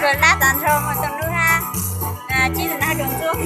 Lab tas nrho mus tau nub hab, tsib tus nab rau ntxuab.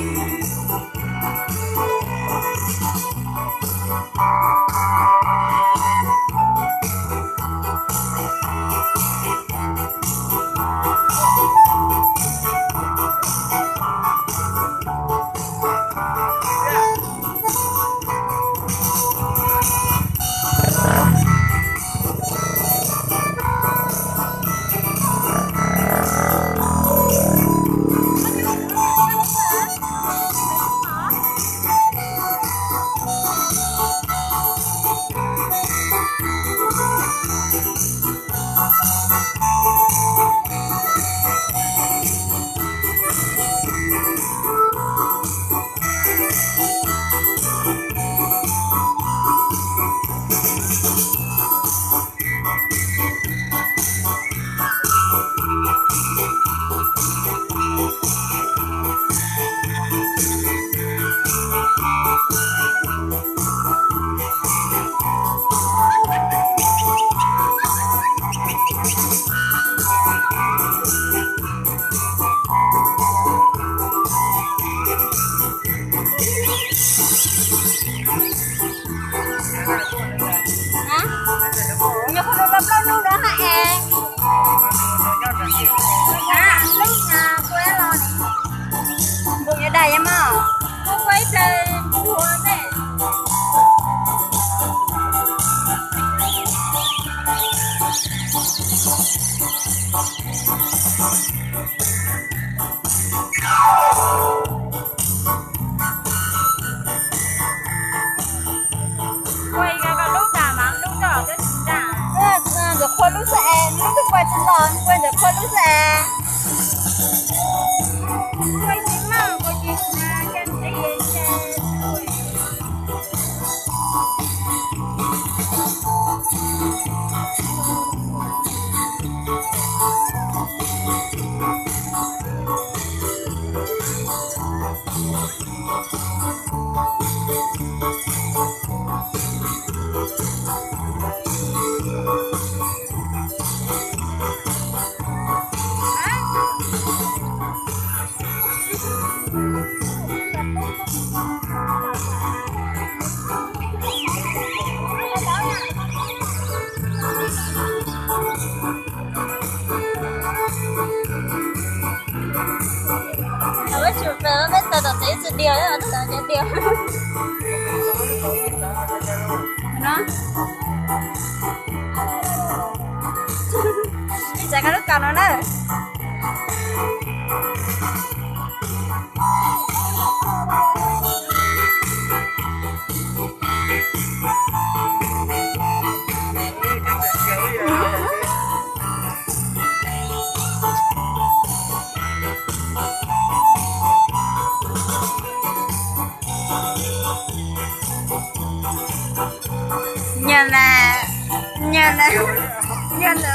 Nyuam qhuav lug los plaub hnub no hab es. Npum yuav dais yog mog, kuv ua ib plawg npuag ne. Ua ib qho lub tas mas lub tod twb tsis ntag. Ntxawm Qhua lub xwb es, lub twb pua tsis los, ua Ntxawm Qhua lub xwb es. Ua tsis maj, ua tsis ntag, cas ntxiv ces. Peb txawm tom tsev tsis dias, txawm tsev dias. No, ib tsav koj lub kaus no na. Nyob na, nyob na, nyob na.